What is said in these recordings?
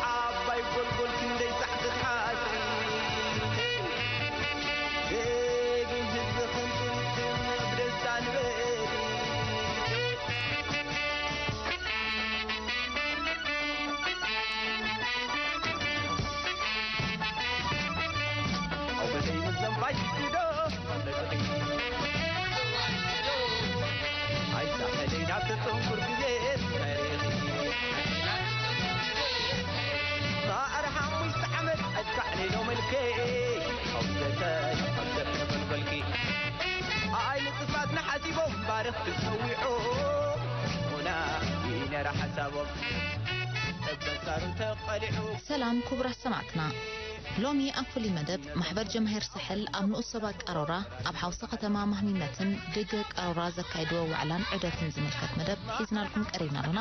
ዓባይ ጎልጎል ክንደይ ሳዕ ክትሓስሪ፣ ጀግን ህዝቢ ክንትንትን ብደስታ ንበሪ። ሰላም ክቡራት ሰማዕትና፣ ሎሚ ኣብ ፍሉይ መደብ ማሕበር ጀማሂር ሳሕል ኣብ ንኡስ ዞባ ቃሮራ ኣብ ሓውሲ ከተማ ማህሚመትን ድገ ቃሮራ ዘካይድዎ ዋዕላን ዑደትን ዝምልከት መደብ ሒዝናልኩም ቀሪብና ኣሎና።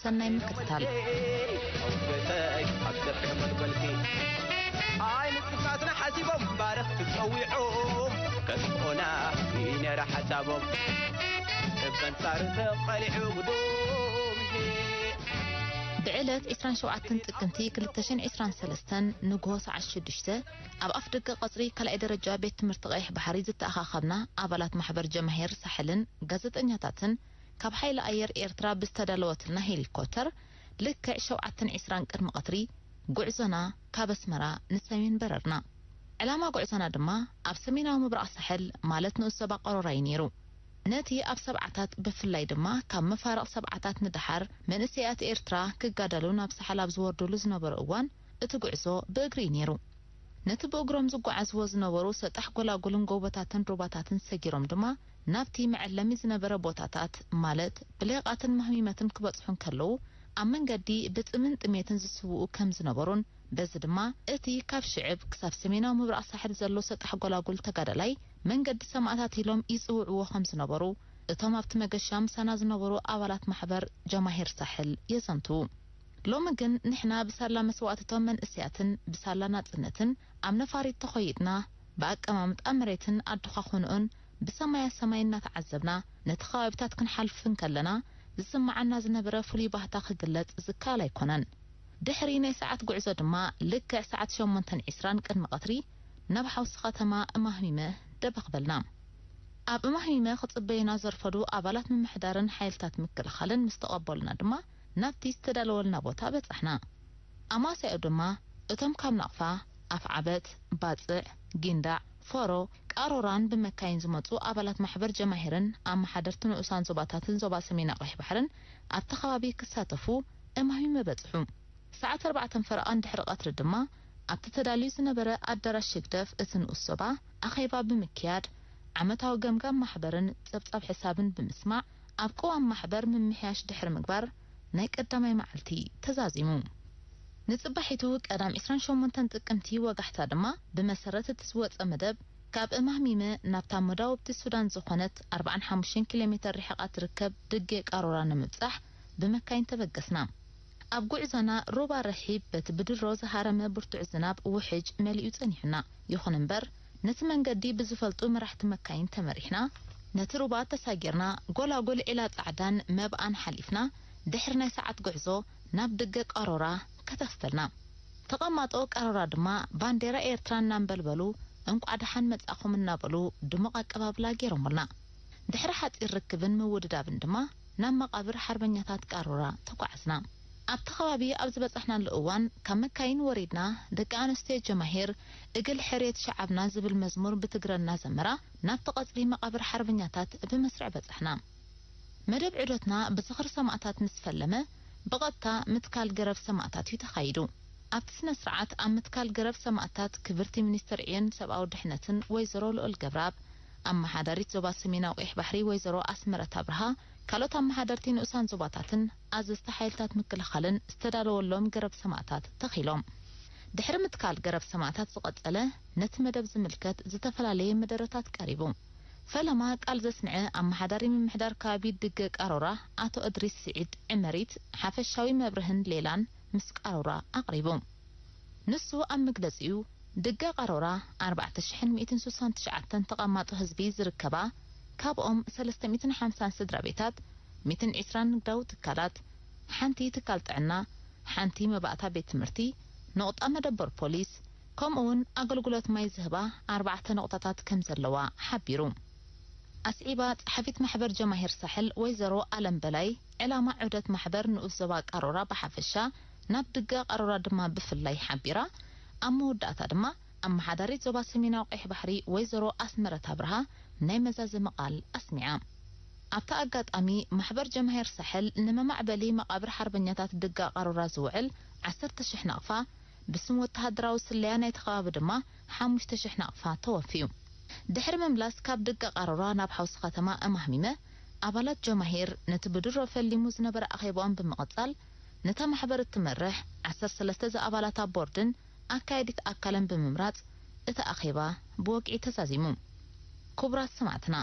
ሰናይ ምክትታል። ብዕለት ዕስራን ሸውዓተን ጥቅምቲ ክልተ ሽሕን ዕስራን ሰለስተን ንግሆ ሰዓት ሽዱሽተ ኣብ ኣፍ ደገ ቀጽሪ ካልኣይ ደረጃ ቤት ትምህርቲ ቀይሕ ባሕሪ ዝተኣኻኸብና ኣባላት ማሕበር ጀማሂር ሳሕልን ጋዜጠኛታትን ካብ ሓይሊ ኣየር ኤርትራ ብዝተዳለወትልና ሄሊኮፕተር ልክዕ ሸውዓተን ዕስራን ቅድሚ ቀትሪ ጉዕዞና ካብ ኣስመራ ንሰሜን በረርና። ዕላማ ጉዕዞና ድማ ኣብ ሰሜናዊ ምብራቕ ሳሕል ማለት ንኡስ ዞባ ቀሮራ እዩ ነይሩ። ነቲ ኣብ ሰብዓታት ብፍላይ ድማ ካብ መፋርቕ ሰብዓታት ንደሓር መንእሰያት ኤርትራ ክጋደሉ ናብ ሳሕል ኣብ ዝወርዱሉ ዝነበሩ እዋን እቲ ጉዕዞ ብእግሪ እዩ ነይሩ። ነቲ ብእግሮም ዝጓዓዝዎ ዝነበሩ ሰጣሕ ጎላጉልን ጎቦታትን ሩባታትን ሰጊሮም ድማ ናብቲ መዐለሚ ዝነበረ ቦታታት ማለት ብሌቓትን ማህሚመትን ክበጽሑ እንከለዉ ኣብ መንገዲ ብጥምን ጥሜትን ዝስውኡ ከም ዝነበሩን በዚ ድማ እቲ ካብ ሽዕብ ክሳብ ሰሜናዊ ምብራቕ ሳሕል ዘሎ ሰጣሕ ጎላጉል ተጋዳላይ መንገዲ ሰማእታት ኢሎም ይጽውዕዎ ከም ዝነበሩ እቶም ኣብቲ መገሻ ምሳና ዝነበሩ ኣባላት ማሕበር ጀማሂር ሳሕል የዘንቱ። ሎሚ ግን ንሕና ብሳላ መስዋእትቶም መንእስያትን ብሳላ ናጽነትን ኣብ ነፋሪት ተኾይድና ብኣቀማምጣ መሬትን ኣደዃኹንኡን ብሰማያ ሰማይ እናተዓዘብና ነቲ ከባቢታት ክንሓልፍ እንከለና ዝስምዓና ዝነበረ ፍሉይ ባህታ ክግለጽ ዝከኣል ኣይኮነን። ድሕሪ ናይ ሰዓት ጉዕዞ ድማ ልክዕ ሰዓት ሸሞንተን ዕስራን ቅድሚ ቀትሪ ናብ ሓውሲ ከተማ እማህሚመ ደበኽ በልና። ኣብ እማህሚመ ክጽበዩና ዘርፈዱ ኣባላት ምምሕዳርን ሓይልታት ምክልኻልን ምስ ተቐበሉና ድማ ናብቲ ዝተዳለወልና ቦታ በጻሕና። ኣማስያኡ ድማ እቶም ካብ ናቕፋ፣ ኣፍዓበት፣ ባጽዕ፣ ጊንዳዕ፣ ፎሮ፣ ቃሮራን ብመካይን ዝመጹ ኣባላት ማሕበር ጀማሂርን ኣመሓደርቲ ንኡሳን ዞባታትን ዞባ ሰሜን ኣቕይሕ ባሕርን ኣብቲ ከባቢ ክሳተፉ እማህሚመ በጽሑ። ሰዓት ኣርባዕተ ፈረቓ እንድሕሪ ቀትሪ ድማ ኣብቲ ተዳልዩ ዝነበረ ኣዳራሽ ህግደፍ እቲ ንኡስ ዞባ ኣኼባ ብምክያድ ዓመታዊ ገምጋም ማሕበርን ጸብጻብ ሕሳብን ብምስማዕ ኣብ ቅዋም ማሕበር ምምሕያሽ ድሕሪ ምግባር ናይ ቀዳማይ መዓልቲ ተዛዚሙ። ንጽባሒቱ ቀዳም ዕስራን ሸሞንተን ጥቅምቲ ወጋሕታ ድማ ብመሰረት እቲ ዝወጸ መደብ ካብ እማህሚመ ናብታ መዳውብቲ ሱዳን ዝኾነት ኣርባዓን ሓሙሽተን ኪሎ ሜተር ርሒቓ ትርከብ ድጌ ቃሮራ ንምብጻሕ ብመካይን ተበገስና። ኣብ ጉዕዞና ሩባ ረሒብ በቲ ብድሮ ዝሃረመ ብርቱዕ ዝናብ ውሕጅ መሊኡ ጸኒሑና። ይኹን እምበር ነቲ መንገዲ ብዝፈልጡ መራሕቲ መካይን ተመሪሕና ነቲ ሩባ ተሳጊርና ጎላጉል ዒላ ጻዕዳን መብኣን ሓሊፍና ድሕሪ ናይ ሰዓት ጉዕዞ ናብ ድገ ቃሮራ ከተፍ በልና። ተቐማጦ ቃሮራ ድማ ባንዴራ ኤርትራ እናንበልበሉ እንቋዕ ደሓን መጻኹም እናበሉ ድሙቕ ኣቀባብላ ገይሮምልና። ድሕሪ ሓጺር ርክብን ምውድዳብን ድማ ናብ መቓብር ሓርበኛታት ቃሮራ ተጓዓዝና። ኣብቲ ከባቢ ኣብ ዝበጻሕናሉ እዋን ካብ መካይን ወሪድና ደቂ ኣንስትዮ ጀማሂር እግል ሕርየት ሸዓብና ዝብል መዝሙር ብትግረ እናዘመራ ናብቲ ቀጽሪ መቓብር ሓርበኛታት ብመስርዕ በጻሕና። መደብ ዑደትና ብዝኽሪ ሰማእታት ምስ ፈለመ ብቐጥታ ምትካል ገረብ ሰማእታት እዩ ተኻይዱ። ኣብቲ ስነ ስርዓት ኣብ ምትካል ገረብ ሰማእታት ክብርቲ ሚኒስትር ዕዮን ሰብኣዊ ድሕነትን ወይዘሮ ልኡል ገብረኣብ፣ ኣመሓዳሪት ዞባ ሰሜናዊ ቀይሕ ባሕሪ ወይዘሮ ኣስመረት ኣብርሃ፣ ካልኦት ኣመሓደርቲ ንኡሳን ዞባታትን ኣዘዝቲ ሓይልታት ምክልኻልን ዝተዳለወሎም ገረብ ሰማእታት ተኺሎም። ድሕሪ ምትካል ገረብ ሰማእታት ዝቐጸለ ነቲ መደብ ዝምልከት ዝተፈላለየ መደረታት ቀሪቡ። ፈለማ ቃል ዘስምዐ ኣመሓዳሪ ምምሕዳር ከባቢ ድገ ቃሮራ ኣቶ እድሪስ ስዒድ ዕመሪት ሓፈሻዊ መብርህን ሌላን ምስ ቃሮራ ኣቕሪቡ። ንሱ ኣብ መግለጺኡ ድገ ቃሮራ ኣርባዕተ ሽሕን ሚእትን ስሳን ትሽዓተን ተቐማጦ ህዝቢ ዝርከባ ካብኦም ሰለስተ ሚእትን ሓምሳን ስድራ ቤታት፣ ሚእትን ዕስራን ንግዳዊ ትካላት፣ ሓንቲ ትካል ጥዕና፣ ሓንቲ መባእታ ቤት ትምህርቲ፣ ነቑጣ መደበር ፖሊስ፣ ከምኡ እውን ኣገልግሎት ማይ ዝህባ ኣርባዕተ ነቑጣታት ከም ዘለዋ ሓቢሩ። ኣስዒባ ጸሓፊት ማሕበር ጀማሂር ሳሕል ወይዘሮ ኣለም በላይ፣ ዕላማ ዑደት ማሕበር ንኡስ ዞባ ቃሮራ ብሓፈሻ፣ ናብ ድጋ ቃሮራ ድማ ብፍላይ ሓቢራ፣ ኣብ መወዳእታ ድማ ኣመሓዳሪት ዞባ ሰሜናዊ ቀይሕ ባሕሪ ወይዘሮ ኣስመረት ኣብርሃ ናይ መዛዘሚ ቃል ኣስሚዓ። ኣብቲ ኣጋጣሚ ማሕበር ጀማሂር ሳሕል ንመማዕበሊ መቓብር ሓርበኛታት ድጋ ቃሮራ ዝውዕል ዓሰርተ ሽሕ ናቕፋ፣ ብስም ወተሃደራዊ ስለያ ናይቲ ከባቢ ድማ ሓሙሽተ ሽሕ ናቕፋ ተወፍዩ። ድሕሪ ምምላስ ካብ ድጋ ቃሮራ ናብ ሓውሲ ከተማ እማህሚመ፣ ኣባላት ጀማሂር ነቲ ብድሮ ፈሊሙ ዝነበረ ኣኼባኦም ብምቕጻል፣ ነታ ማሕበር እትመርሕ ዓሰርተ ሰለስተ ዝኣባላታ ቦርድን ኣካያዲት ኣካልን ብምምራጽ እቲ ኣኼባ ብወግዒ ተዛዚሙ። ክቡራት ሰማዕትና፣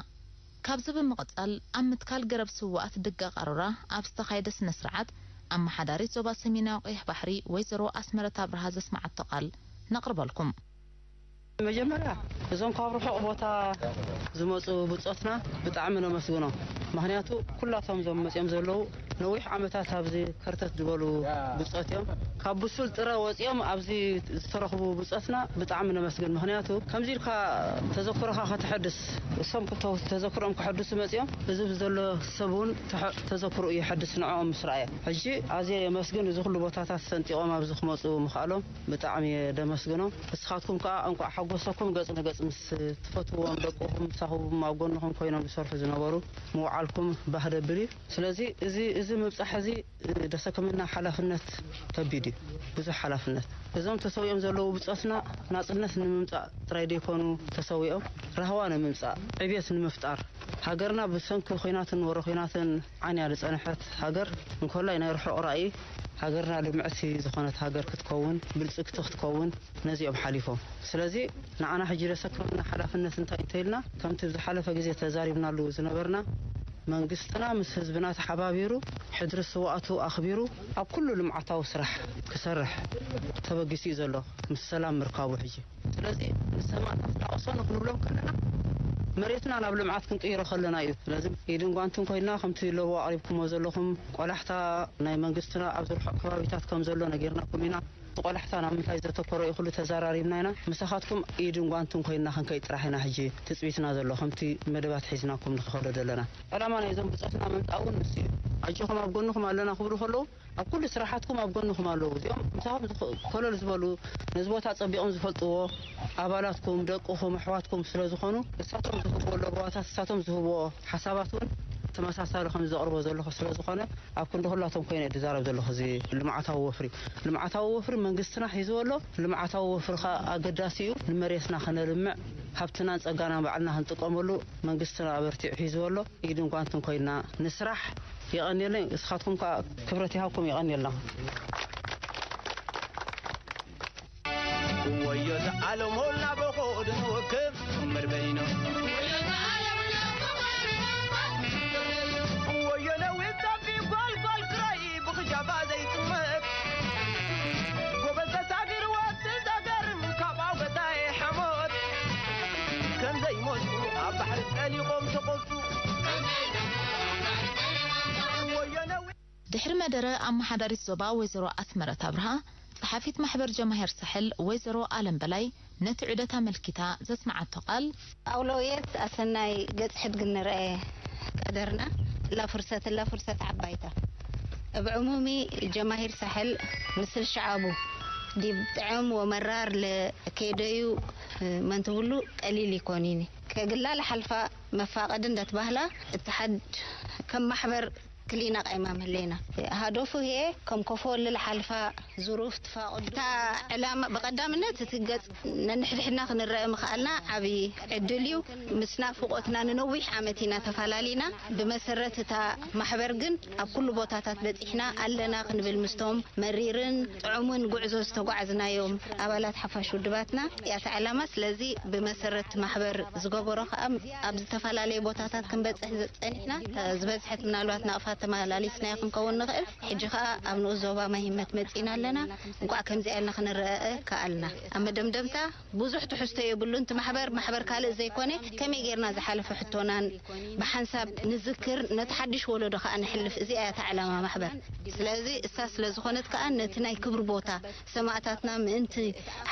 ካብዚ ብምቕጻል ኣብ ምትካል ገረብ ስውኣት ድጋ ቃሮራ ኣብ ዝተኻየደ ስነ ስርዓት ኣመሓዳሪት ዞባ ሰሜናዊ ቀይሕ ባሕሪ ወይዘሮ ኣስመረት ኣብርሃ ዘስማዓቶ ቃል ነቕርበልኩም። መጀመርያ እዞም ካብ ርሑቕ ቦታ ዝመፁ ብፆትና ብጣዕሚ ነመስግኖም። ምክንያቱ ኩላቶም እዞም መፅኦም ዘለዉ ነዊሕ ዓመታት ኣብዚ ከርተት ዝበሉ ብፆት እዮም። ካብ ብሱል ጥረ ወፂኦም ኣብዚ ዝተረኽቡ ብፆትና ብጣዕሚ ነመስግን። ምክንያቱ ከምዚ ኢልካ ተዘክሮኻ ከተሐድስ፣ እሶም ክተ- ተዘክሮኦም ከሐድሱ መፂኦም፣ እዚ ዘሎ ሰብ እውን ተሐ- ተዘክሮ የሐድስ ንዕኦም ምስ ረኣየ። ሕጂ ኣዝየ የመስግን። እዚ ኩሉ ቦታታት ሰንጢቖም ኣብዚ ክመፁ ምኽኣሎም ብጣዕሚ እየ ደመስግኖም። ንስኻትኩም ከዓ እንቋዕ ሓጎሰኩም። ገፅ ንገፅ ምስ ትፈትዎም ደቅኹም ምሳኹም ኣብ ጎንኹም ኮይኖም ዝሰርሑ ዝነበሩ ምውዓልኩም ባህ ደብል እዩ። ስለዚ እዚ እዚ ምብፃሕ እዚ ደሰከመና ሓላፍነት ከቢድ እዩ፣ ብዙሕ ሓላፍነት። እዞም ተሰዊኦም ዘለዉ ብፆትና ናፅነት ንምምፃእ ጥራይ ደይኮኑ ተሰዊኦም ራህዋ ንምምፃእ፣ ዕብየት ንምፍጣር፣ ሃገርና ብሰንኪ ኹናትን ወረ ኹናትን ዓንያ ዝፀንሐት ሃገር እንኮላይ ናይ ርሑቕ ራእይ ሃገርና ልምዕቲ ዝኾነት ሃገር ክትከውን ብልፅግቲ ክትከውን ነዚኦም ሓሊፎም። ስለዚ ንዓና ሕጂ ዘሰከመና ሓላፍነት እንታይ እንተኢልና ከምቲ ዝሓለፈ ግዜ ተዛሪብናሉ ዝነበርና መንግስትና ምስ ህዝብና ተሓባቢሩ ሕድሪ ስውኣቱ ኣኽቢሩ ኣብ ኩሉ ልምዓታዊ ስራሕ ክሰርሕ ተበጊሱ እዩ ዘሎ ምስ ሰላም ምርካቡ ሕጂ። ስለዚ ንሰማእታትና ቅሰኑ ክንብሎም ከለና መሬትና ናብ ልምዓት ክንቅይሮ ከለና እዩ። ስለዚ ኢድን ጓንትን ኮይና ከምቲ ሎቦ ኣቕሪብኩሞ ዘለኹም ቆላሕታ ናይ መንግስትና ኣብ ዝርሑቕ ከባቢታት ከም ዘሎ ነጊርናኩም ኢና። እቲ ቆላሕታ ናብ ምንታይ ዘተኮረ እዩ ኩሉ ተዘራሪብና ኢና። ምሳኻትኩም ኢድን ጓንትን ኮይና ክንከይድ ጥራሕ ኢና ሕጂ ትፅቢትና ዘሎ ከምቲ መደባት ሒዝናኩም ንክኸዶ ዘለና። ዕላማ ናይዞም ብፆትና ምምፃእ እውን ንሱ እዩ። ኣጆኹም ኣብ ጎንኹም ኣለና ክብሉ ከለዉ ኣብ ኩሉ ስራሓትኩም ኣብ ጎንኹም ኣለዉ። እዚኦም ምሳኹም ዝኽ- ኮለል ዝበሉ ነዚ ቦታ ፀቢቖም ዝፈልጥዎ ኣባላትኩም ደቅኹም ኣሕዋትኩም ስለ ዝኾኑ እሳቶም ዝህብዎ ለበዋታት እሳቶም ዝህብዎ ሓሳባት እውን ተመሳሳሊ ከም ዘቕርቦ ዘለኹ ስለ ዝኾነ ኣብ ክንዲ ኩላቶም ኮይነ ድዛረብ ዘለኹ እዚ ልምዓታዊ ወፍሪ ልምዓታዊ ወፍሪ መንግስትና ሒዝዎ ኣሎ። ልምዓታዊ ወፍሪ ከዓ ኣገዳሲ እዩ። ንመሬትና ከነልምዕ ሃብትናን ፀጋናን ባዕልና ክንጥቀመሉ መንግስትና ኣበርቲዑ ሒዝዎ ኣሎ። ኢድን ጓንትን ኮይና ንስራሕ። የቐንየለይ። እስኻትኩም ከዓ ክብረት ይሃብኩም። የቐንየልና። ወዮ ዝዓለሞ እናበኾ ድንወክብ እምር በይኖ ወዮ ነዊት ጸቢ ጓልጓል ክራይ ብኽጃባ ዘይጥመት ጎበዝ ተሳጊርዎ ትዛገር ካብ ኣውገታይ ሓሞት ከም ዘይሞቱ ኣብ ባሕሪ ጠሊቖም ተቆሱ ወዮ ነዊት ድሕሪ መደረ ኣመሓዳሪት ዞባ ወይዘሮ ኣስመረት ኣብርሃ፣ ጸሓፊት ማሕበር ጀማሂር ሳሕል ወይዘሮ ኣለም በላይ ነቲ ዑደት ኣመልኪታ ዘስምዓቶ ቃል፣ ኣውለውየት ኣሰናይ ገጽ ሕድግ ንርአ ቀደርና እላ ፍርሰት እላ ፍርሰት ዓባይታ እብ ዕሙሚ ጀማሂር ሳሕል ምስል ሸዓቡ ዲብ ጥዕም ወመራር ለኬደዩ መንትብሉ ቀሊል ይኮኒኒ ከግላ ለሓልፋ መፋቀድ እንደትባህላ እትሓድ ከም ማሕበር ክሊና ቃይማ ምህሌና ሃደፉ ህየ ከም ኮፎ ልልሓልፋ ዙሩፍ ትፋቅዱ እታ ዕላማ ብቀዳምነት እቲ ገጽ ነንሕድሕድና ክንረአ ምኽኣልና ዓቢ ዕድል እዩ። ምስ ናፍቆትና ንነዊሕ ዓመት ኢና ተፋላሊና። ብመሰረት እታ ማሕበር ግን ኣብ ኩሉ ቦታታት በጺሕና ኣለና ክንብል ምስቶም መሪርን ጥዑምን ጉዕዞ ዝተጓዕዝናዮም ኣባላት ሓፋሽ ውድባትና እያ እታ ዕላማ። ስለዚ ብመሰረት ማሕበር ዝገበሮ ከኣ ኣብ ዝተፈላለየ ቦታታት ክንበጽሕ ጸኒሕና። እታ ዝበዝሐት ምናልባት ናቕፋ ተመላሊስናዮ ክንከውን ንኽእል። ሕጂ ኸኣ ኣብ ንኡስ ዞባ ማይ ህመት መጺና ኣለና። እንቋዕ ከምዚኣ ኢልና ክንረኣእ ከኣልና። ኣብ መደምደምታ ብዙሕ ትሕዝቶ የብሉን። እቲ ማሕበር፣ ማሕበር ካልእ ዘይኮነ፣ ከመይ ጌርና ዝሓለፈ ሕቶናን ብሓንሳብ ንዝክር፣ ነቲ ሓድሽ ወለዶ ከኣ ንሕልፍ። እዚኣ እያ እታ ዕላማ ማሕበር። ስለዚ እሳ ስለ ዝኾነት ከኣ ነቲ ናይ ክብሪ ቦታ ሰማእታትና ምእንቲ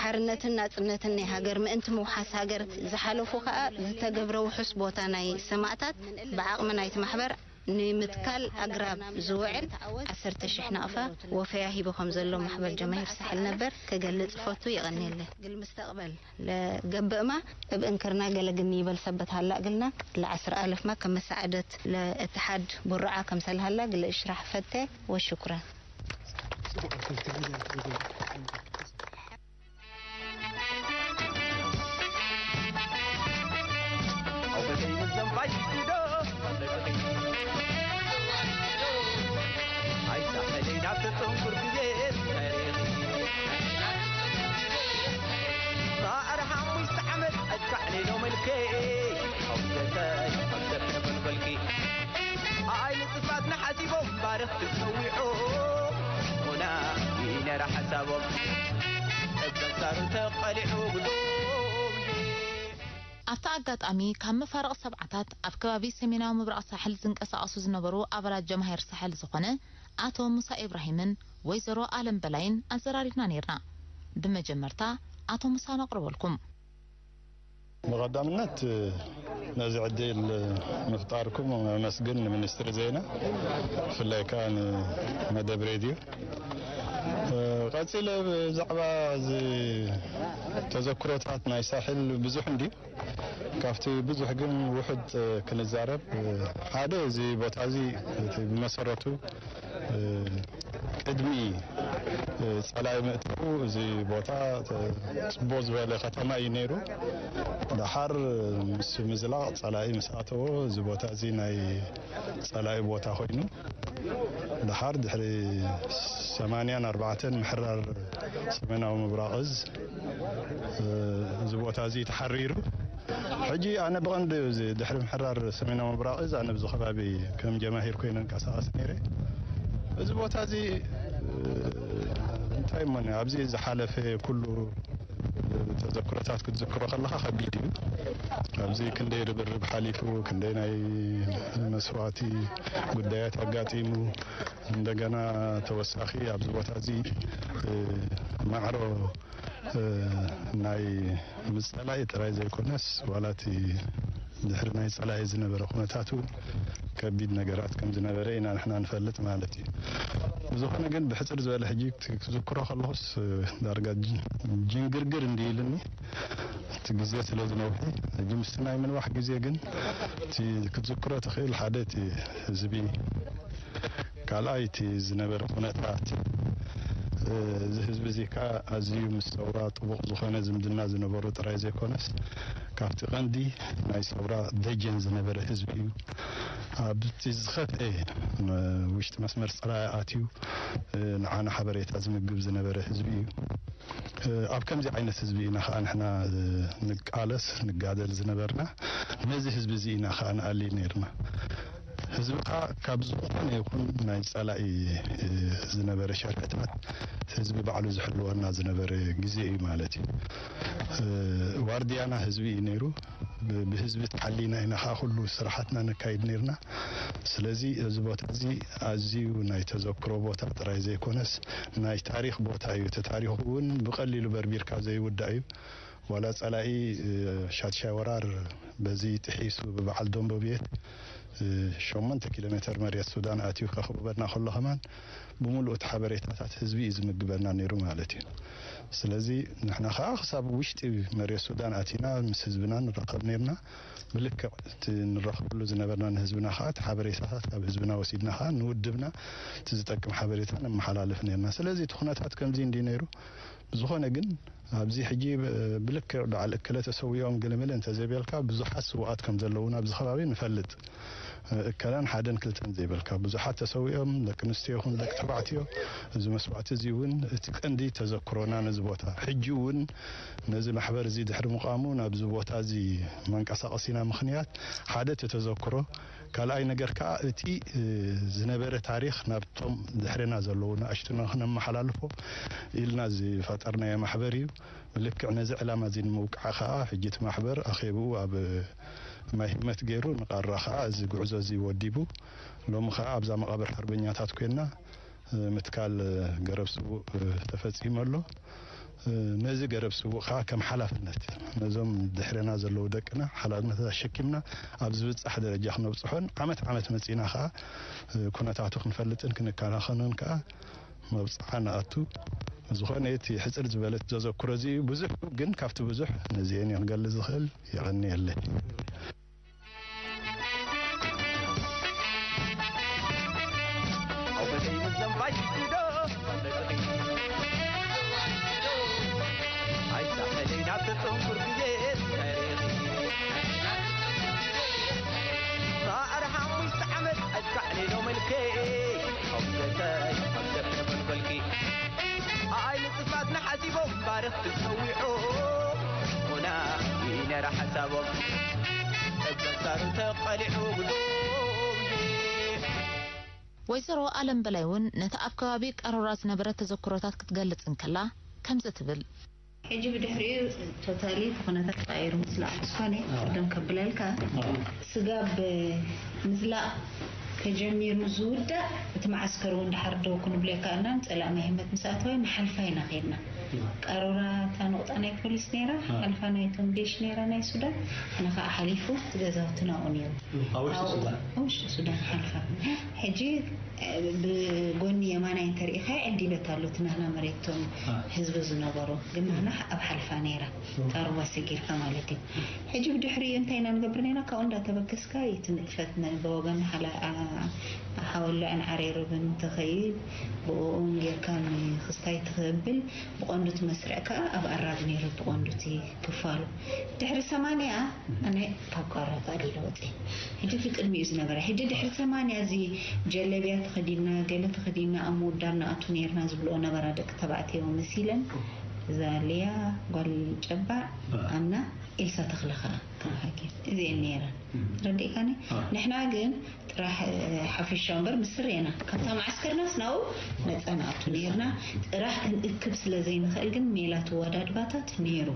ሓርነትን ናጽነትን ናይ ሃገር፣ ምእንቲ ምውሓስ ሃገር ዝሓለፉ ከኣ ዝተገብረ ውሑስ ቦታ ናይ ሰማእታት ብዓቕሚ ናይቲ ማሕበር ንምትካል ኣግራብ ዝውዕል ዓሰርተ ሽሕ ናቕፋ ወፈያ ሂቡ ከም ዘሎ ማሕበር ጀማሂር ሳሕል ነበር ክገልጽ እፈቱ። የቐንየለይ። ግል ምስተቕበል ለገብእማ እብ እንክርና ገለ ግን ይበል ሰበት ሃላ እግልና ለዓስር ኣለፍማ ከም መሳዕደት ለእትሓድ ቡርዓ ከምሰል ሃላ ግለ እሽራሕ ፈቴ ወሽኩረን። ኣይ ንጽፋት ንሓሲቦም ባርኽ ክጸዊዑ ሙና ይነራ ሓሳቦም እበሳሩ ተቐሊዑ ጉዞ ኣብቲ ኣጋጣሚ ካብ መፋርቕ ሰብዓታት ኣብ ከባቢ ሰሜናዊ ምብራቕ ሳሕል ዝንቀሳቐሱ ዝነበሩ ኣባላት ጀማሂር ሳሕል ዝኾነ ኣቶ ሙሳ ኢብራሂምን ወይዘሮ ኣለም በላይን ኣዘራሪብና ነይርና። ብመጀመርታ ኣቶ ሙሳ ነቕርበልኩም። ብቐዳምነት ነዚ ዕድል ምፍጣርኩም ኣመስግን ንሚኒስትሪ ዜና ብፍላይ ከዓ ንመደብ ሬድዮ። ቀፂለ ብዛዕባ እዚ ተዘክሮታት ናይ ሳሕል ብዙሕ እንድዩ። ካብቲ ብዙሕ ግን ውሑድ ክንዛረብ ሓደ እዚ ቦታ እዚ ብመሰረቱ ቅድሚ ጸላኢ ምእታዉ እዚ ቦታ ጽቡቕ ዝበለ ከተማ እዩ ነይሩ። ደሓር ምስ ምዝላቕ ጸላኢ ምስ ኣተዎ እዚ ቦታ እዚ ናይ ጸላኢ ቦታ ኮይኑ ደሓር ድሕሪ ሰማንያን ኣርባዕተን ምሕራር ሰሜናዊ ምብራቕ እዝ እዚ ቦታ እዚ ተሓሪሩ ሕጂ ኣነ ብቐንዱ እዚ ድሕሪ ምሕራር ሰሜናዊ ምብራቕ እዚ ኣነ ኣብዚ ከባቢ ከም ጀማሂር ኮይነ እንቀሳቐስ ነይረ። እዚ ቦታ እዚ እንታይ እሞ ኣብዚ ዝሓለፈ ኩሉ ተዘክሮታት ክትዝክሮ ከለኻ ከቢድ እዩ። ኣብዚ ክንደይ ርብርብ ሓሊፉ፣ ክንደይ ናይ መስዋእቲ ጉዳያት ኣጋጢሙ፣ እንደገና ተወሳኺ ኣብዚ ቦታ እዚ ማዕሮ ናይ ምስ ጸላኢ ጥራይ ዘይኮነስ ዋላ እቲ ድሕሪ ናይ ጸላኢ ዝነበረ ኩነታት እውን ከቢድ ነገራት ከም ዝነበረ ኢና ንሕና ንፈልጥ ማለት እዩ። ብዝኾነ ግን ብሕፅር ዝበለ ሕጂ ክዝክሮ ከለኹስ ዳርጋ ጅንግርግር እንዲ ኢልኒ እቲ ግዜ ስለ ዝነውሒ ሕጂ ምስቲ ናይ ምንዋሕ ግዜ ግን እቲ ክትዝክሮ ትኽእል ሓደ እቲ ህዝቢ ካልኣይ እቲ ዝነበረ ኩነታት እዚ ህዝቢ እዚ ከዓ ኣዝዩ ምስ ሰውራ ጥቡቕ ዝኾነ ዝምድና ዝነበሩ ጥራይ ዘይኮነስ ካብቲ ቀንዲ ናይ ሰውራ ደጀን ዝነበረ ህዝቢ እዩ። ኣብቲ ዝኸፍኤ ውሽጢ መስመር ፅራይ ኣትዩ ንዓና ሓበሬታ ዝምግብ ዝነበረ ህዝቢ እዩ። ኣብ ከምዚ ዓይነት ህዝቢ ኢና ከዓ ንሕና ንቃለስ ንጋደል ዝነበርና። ነዚ ህዝቢ እዚ ኢና ከዓ ንኣሊ ነርና። ህዝቢ ከዓ ካብ ዝኾነ ይኹን ናይ ፀላኢ ዝነበረ ሸርሕታት ህዝቢ ባዕሉ ዝሕልወና ዝነበረ ግዜ እዩ ማለት እዩ። ዋርድያና ህዝቢ እዩ ነይሩ። ብህዝቢ ተሓሊና ኢና ከዓ ኩሉ ስራሓትና ነካይድ ነርና። ስለዚ እዚ ቦታ እዚ ኣዝዩ ናይ ተዘክሮ ቦታ ጥራይ ዘይኮነስ ናይ ታሪኽ ቦታ እዩ። እቲ ታሪኹ እውን ብቐሊሉ በርቢርካ ዘይውዳእ እዩ። ዋላ ጸላኢ ሻድሻይ ወራር በዚ ጥሒሱ ብበዓል ደንቦ ቤት ሸሞንተ ኪሎ ሜተር መሬት ሱዳን ኣትዩ ከኽብበና ከሎ ከማን ብምሉእ እቲ ሓበሬታታት ህዝቢ እዩ ዝምግበና ነይሩ ማለት እዩ። ስለዚ ንሕና ከዓ ክሳብ ውሽጢ መሬት ሱዳን ኣቲና ምስ ህዝብና ንራኸብ ነርና። ብልክዕ እቲ ንራኸበሉ ዝነበርና ንህዝብና ከዓ እቲ ሓበሬታታት ካብ ህዝብና ወሲድና ከዓ ንውድብና እቲ ዝጠቅም ሓበሬታ ነመሓላልፍ ነርና። ስለዚ እቲ ኩነታት ከምዚ እንዲ ነይሩ ብዝኾነ ግን ኣብዚ ሕጂ ብልክዕ በዓል እክለ ተሰዊኦም ግልምል እንተዘይበልካ ብዙሓት ስውኣት ከም ዘለዉን ኣብዚ ከባቢ ንፈልጥ። እከለን ሓደን ክልተን ዘይበልካ ብዙሓት ተሰዊኦም ደቂ ኣንስትዮ ይኹን ደቂ ተባዕትዮ። እዚ መስዋእቲ እዚ እውን እቲ ቀንዲ ተዘክሮና ነዚ ቦታ ሕጂ እውን ነዚ ማሕበር እዚ ድሕሪ ምቋሙ ናብዚ ቦታ እዚ መንቀሳቐሲና ምኽንያት ሓደ እቲ ተዘክሮ ካልኣይ ነገር ከዓ እቲ ዝነበረ ታሪኽ ናብቶም ድሕሬና ዘለዉ ንኣሽቱና ክነመሓላልፎ ኢልና ዝፈጠርናዮ ማሕበር እዩ። ብልክዕ ነዚ ዕላማ እዚ ንምውቃዕ ከዓ ሕጂ እቲ ማሕበር ኣኼብኡ ኣብ ማይ ህመት ገይሩ ንቃራ ከዓ እዚ ጉዕዞ እዚ ወዲቡ ሎሚ ከዓ ኣብዛ መቓብር ሓርበኛታት ኮይና ምትካል ገረብ ስውእ ተፈፂሙ ኣሎ። ነዚ ገረብ ስውእ ከዓ ከም ሓላፍነት ነዞም ድሕሬና ዘለዉ ደቅና ሓላፍነት ኣሸኪምና ኣብ ዝብፃሕ ደረጃ ክነብፅሖን ዓመት ዓመት መፂና ከዓ ኩነታቱ ክንፈልጥን ክንከናኸኖን ከዓ መብፅዓ ንኣቱ። ዝኾነ እቲ ሕፅር ዝበለት ዘዘክሮ እዚ እዩ። ብዙሕ ግን ካብቲ ብዙሕ ነዚአን እየ ክገልፅ ዝኽእል። የቐንየለይ። ኣርሓሙሽተ ዓመት ኣካዕሊሎ መልከ ኣውደተይ ኣውደት ተፈልፈልኪ ኣይ ንጥፋት ንሓሲቦም ባርኽ ትሰዊዖ ሆና ይነራ ሓሳቦም እበሳሩ ተቐሊዑ ግዱይ ወይዘሮ ኣለም በላይ እውን ነቲ ኣብ ከባቢ ቀሮራ ዝነበረ ተዘክሮታት ክትገልጽ እንከላ ከምዚ ትብል። ሕጂ ብድሕሪኡ ቶታሊ እቲ ኩነታት ተቐይሩ ምስላ ዝኾነ ቅድም ከብለልካ ስጋብ ምስላ ተጀሚሩ ዝውዳእ እቲ መዓስከር እውን ድሓር ደው ክንብሎ ይከኣልናን ፀላእ ማይ ህመት ምስ ኣተወ ንሓልፋ ኢና ከድና። ቀሮራ እታ ንቑጣ ናይ ፖሊስ ነይራ ሓልፋ ናይቶም ዴሽ ነይራ ናይ ሱዳን ንኻ ሓሊፉ እቲ ገዛውትና ኡ ነይሩ። ኣብ ውሽጢ ሱዳን ሓልፋ ሕጂ ብጎኒ የማናይ እንተሪኢኻ ዕዲበት ኣሎ እቲ ናህና መሬት እቶም ህዝቢ ዝነበሩ ግን ናህና ኣብ ሓልፋ ነይራ ጣርዋ ሰጊርካ ማለት እዩ። ሕጂ ብድሕሪኡ እንታይ ኢና ንገብር ነይና ካብኡ እንዳተበገስካ እቲ ንጥፈት በወገን ሓወልዕን ዓሬርብን ትኸይድ ብኡኡን ጌርካ ንክስታይ ትኽብል ብቐንዱ እቲ መስርዕ ከዓ ኣብ ኣራግ ነይሩ ብቐንዱ እቲ ክፋሉ ድሕሪ ሰማንያ ኣነ ካብ ቃራ ቃሊለ ወፅየ። ሕጂ እቲ ቅድሚኡ ዝነበረ ሕጂ ድሕሪ ሰማንያ እዚ ጀለብያ ተኸዲና ገለ ተኸዲና ኣብ ምውዳብ ንኣቱ ነይርና ዝብልኦ ነበራ ደቂ ተባዕትዮ መሲለን እዛ ሊያ ጓል ጨባዕ ኣምና ኤልሳ ተኽለ ከዓ ከም ሓኪም እዚአን ነይረን ረዲእካኒ። ንሕና ግን ጥራሕ ሓፈሻ እምበር ምስር ኢና ካብታ ማዓስከርናስ ናብኡ ነፃ ንኣቱ ነይርና። ጥራሕ ክንእክብ ስለ ዘይንኽእል ግን ሜላ ተወዳድባታት ነይሩ።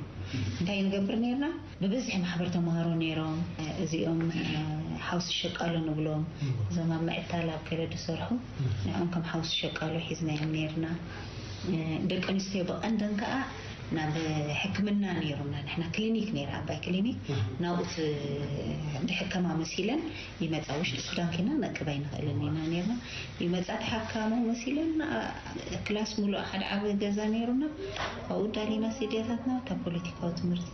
እንታይ ንገብር ነይርና? ብብዝሒ ማሕበር ተምሃሮ ነይሮም። እዚኦም ሓውሲ ሸቃሎ ንብሎም እዞም ኣብ ምዕታል ኣብ ገለ ዝሰርሑ ንዕኦም ከም ሓውሲ ሸቃሎ ሒዝናዮም ነይርና። ደቂ ኣንስትዮ ብቐንደን ከዓ ናብ ሕክምና ነይሩና ንሕና ክሊኒክ ነይራ ዓባይ ክሊኒክ ናብኡ ድሕከማ መሲለን ይመፃ ውሽጢ ሱዳን ኪና ነቅብ ኣይንኽእልን ኢና ነይርና ይመፃ ተሓካሞ መሲለን ክላስ ሙሉእ ሓደ ዓበ ገዛ ነይሩና ኣብኡ ዳሊና ሲድያታትና እታ ፖለቲካዊ ትምህርቲ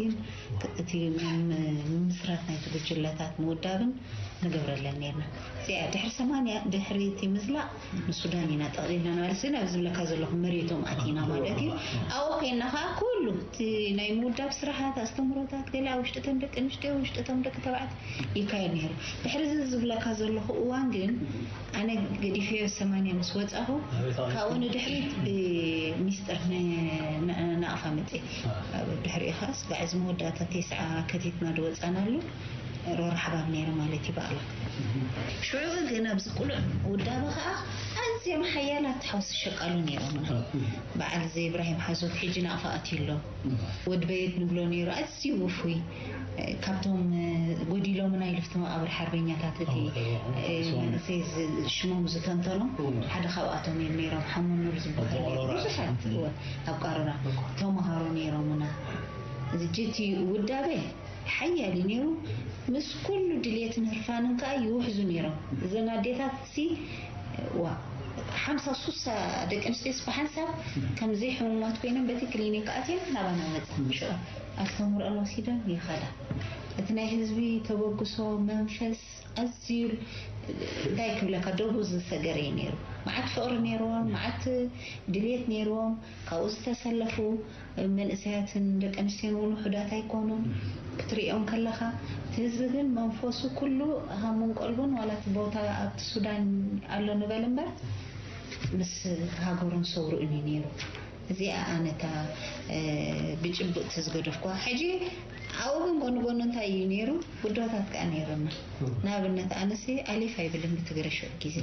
እቲ ምምስራት ናይቲ ጉጅለታት ምውዳብን ንገብረለን ነርና። እዚኣ ድሕሪ ሰማንያ ድሕሪ እቲ ምዝላቕ ንሱዳን ኢና ጠቕሊልና ንባልሲ ናብ ዝብለካ ዘለኹ መሬቶም ኣቲና ማለት እዩ። ኣብኡ ኮይና ከዓ ኩሉ እቲ ናይ ምውዳብ ስራሓት ኣስተምህሮታት ገለ ኣብ ውሽጢ እቶም ደቂ ኣንስትዮ ውሽጢ እቶም ደቂ ተባዕት ይካየድ ነይሩ። ድሕሪ እዚ ዝብለካ ዘለኹ እዋን ግን ኣነ ገዲፈዮ ሰማንያ ምስ ወፃኹ ካብኡ ንድሕሪት ብሚስጥር ናቕፋ መፅእ ድሕሪኡ ከዓ ስጋዕ እዚ መወዳእታ ቴስዓ ከቲትና ድወፃናሉ ሮር ሓባብ ነይሩ ማለት እዩ በዓላ። ሽዑ ግን ኣብዚ ቅሉዕ ውዳበ ከዓ ኣዝዮም ሓያላት ሓውሲ ሸቃሎ ነይሮምና። በዓል እዚ ኢብራሂም ሓዞት ሕጂ ናቕፋ ኣትዩ ኣሎ። ወድ በየድ ንብሎ ነይሩ ኣዝዩ ውፉይ ካብቶም ጎዲሎምና ኢሉ ፍቲ መቓብር ሓርበኛታት እቲ መንእሰይ ሽሞም ዝተንተኖም ሓደ ካብኣቶም እዮም ነይሮም። ሓሙኑር ዝበሃል ብዙሓት ኣብ ቃሮና ተምሃሮ ነይሮምና። እቲ ውዳበ ሓያል እዩ ነይሩ። ምስ ኩሉ ድልየትን ህርፋንን ከዓ ይውሕዙ ነይሮም። እዘን ኣዴታት ሲ ዋ ሓምሳ ሱሳ ደቂ ኣንስትዮስ ብሓንሳብ ከም ዘይሕሙማት ኮይነን በቲ ክሊኒክ ኣትየን ናባና መፅን ሽዑ ኣስተምርኦን ወሲደን ይኸዳ። እቲ ናይ ህዝቢ ተበግሶ መንፈስ ኣዝዩ እንታይ ክብለካ ደቡ ዝሰገረ እዩ ነይሩ። መዓት ፍቕሪ ነይርዎም፣ መዓት ድልየት ነይርዎም። ካብኡ ዝተሰለፉ መንእሰያትን ደቂ ኣንስትዮን እውን ውሑዳት ኣይኮኑን ክትሪኦም ከለኻ እቲ ህዝቢ ግን መንፈሱ ኩሉ ሃሙን ቀልቡን ዋላ እቲ ቦታ ኣብቲ ሱዳን ኣሎ ንበል እምበር ምስ ሃገሩን ሰውርኡን እዩ ነይሩ። እዚኣ ኣነታ ብጭብጥ ዝገደፍኳ ሕጂ ኣብኡ ግን ጎኒ ጎኒ እንታይ እዩ ነይሩ? ውዳታት ከኣ ነይሩና። ንኣብነት ኣነሲ ኣሊፍ ኣይብልን ብትግረ ሽዑ ግዜ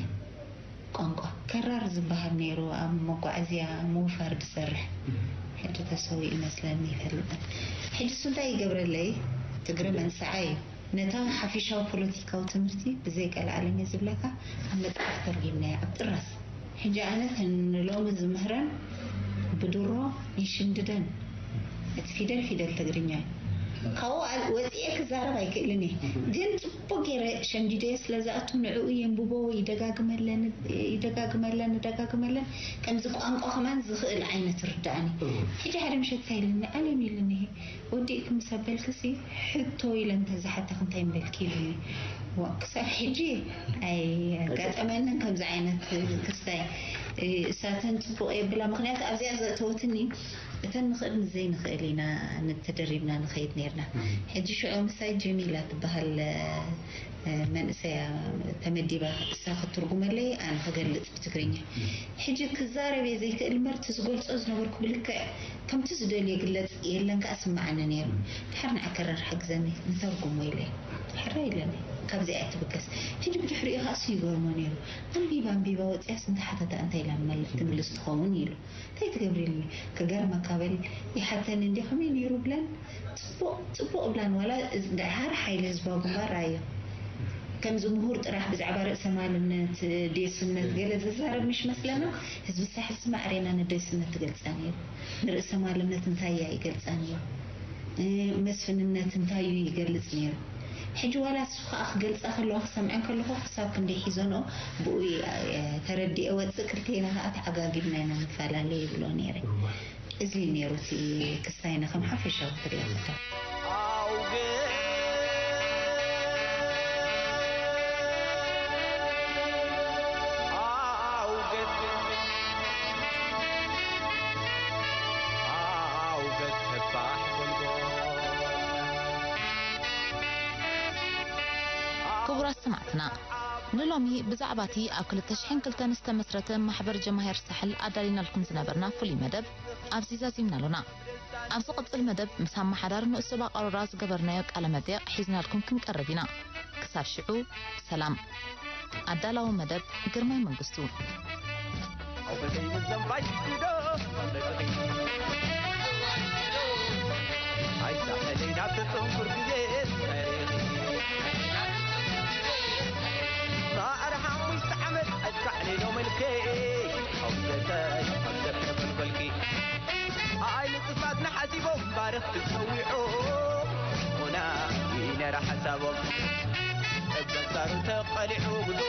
ቋንቋ ከራር ዝበሃል ነይሩ። ኣብ መጓዓዝያ ምውፋር ዝሰርሕ ሕጂ ተሰዊኡ ይመስለኒ ይፈልጥን። ሕጂ እሱ እንታይ ይገብረለይ? ትግረ መንስዓ እዩ። ነታ ሓፊሻዊ ፖለቲካዊ ትምህርቲ ብዘይ ቀልዓለም እየ ዝብለካ ኣብ መጽሓፍ ተርጊምናያ ኣብ ጥራስ። ሕጂ ኣነ ተን ንሎሚ ዝምህረን ብድሮ ይሽምድደን። እቲ ፊደል ፊደል ትግርኛ እዩ። ካብኡ ኣል- ወፂኤ ክዛረብ ኣይክእልን እየ። ግን ፅቡቅ ገይረ ሸምዲደዮ ስለ ዝኣቱ ንዕኡ የንብቦ፣ ይደጋግመለን ይደጋግመለን ይደጋግመለን። ከምዚ ቋንቋ ከማን ዝኽእል ዓይነት ርዳእኒ። ሕጂ ሓደ ምሸት እንታይ ኢልኒ? ኣለም ኢልኒ። ወዲእኪ ምስ ኣበልክሲ ሕቶ ኢለ እንተዝሓተኽ እንታይ ምበልኪ ኢሉኒ። ዋ፣ ክሳብ ሕጂ ኣይጋጠመንን ከምዚ ዓይነት ክስታይ። እሳተን ጽቡቕ የብላ፣ ምኽንያቱ ኣብዚኣ ዘእተወትኒ እተን ንኽእል ንዘይንኽእል ኢና ተደሪብና ንኸይድ ነርና። ሕጂ ሽዑ ምሳይ ጀሚላ ትበሃል መንእሰያ ተመዲባ፣ እሳ ክትትርጉመለይ ኣነ ክገልጽ ብትግርኛ። ሕጂ ክዛረብ እየ ዘይክእል እምበር እቲ ዝገልጾ ዝነበርኩ ብልክዕ ከምቲ ዝደልዮ ግለጽ የለን ከኣ ስምዓኒ ነይሩ። ድሓር ንዓ ከረር ሓግዘኒ ንተርጉሞ ኢለ ሕራይ ኢለኒ። ካብዚኣ እያ ትብገስ። ሕጂ ብድሕሪኡ ከኣ እሱ ይገርሞ ነይሩ። ኣንቢባ ኣንቢባ ወጺኣስ እንተ ሓተታ እንታይ ኢላ መልስ ትምልስ ትኸውን ኢሉ። እንታይ ትገብሪ ኢሉኒ። ክገርመካ በል ይሓተኒ እንዲ ከመይ ነይሩ ብለን ጽቡቕ ጽቡቕ ብላን ዋላ ድሓር ሓይሊ ህዝባዊ ግንባር ራእዮ። ከምዚ ምሁር ጥራሕ ብዛዕባ ርእሰ ማልነት ዴስነት ገለ ዝዛረብ ምሽ መስለና። ህዝቢ ሳሕል ስማዕ ሬና ንዴስነት ትገልጻ ነይሩ። ንርእሰ ማልነት እንታይ እያ ይገልጻ ነይሩ። መስፍንነት እንታይ እዩ ይገልጽ ነይሩ። ሕጂ ዋላ እሱ ከዓ ክገልጻ ከለዋ ክሰምዐን ከለኹ ክሳብ ክንደይ ሒዞንኦ ብኡ ተረዲኤ ወፅእ ክልቴና ከዓ ተዓጋጊብና ኢና ንፈላለ ይብሎ ነይረ። እዚ እዩ ነይሩ እቲ ክስታይና ከም ሓፈሻዊ ክሪኦ ከለኹ። ክቡራት ሰማዕትና፣ ንሎሚ ብዛዕባ እቲ ኣብ ክልተ ሽሕን ክልተን ዝተመስረተ ማሕበር ጀማሂር ሳሕል ኣዳሊናልኩም ዝነበርና ፍሉይ መደብ ኣብዚ ዛዚምና ኣሎና። ኣብ ዝቕጽል መደብ ምስ ኣመሓዳሪ ንኡስ ዞባ ቃሮራ ዝገበርናዮ ቃለ መጠይቕ ሒዝናልኩም ክንቀርብ ኢና። ክሳብ ሽዑ ሰላም። ኣዳላዊ መደብ ግርማይ መንግስቱ። ኣይ ንጥፋትና ሓሲቦም ባርኽ ትሰዊዖ ሆና ይነራ ሓሳቦም እበንጻሩ ተቐሊዑ ግዱ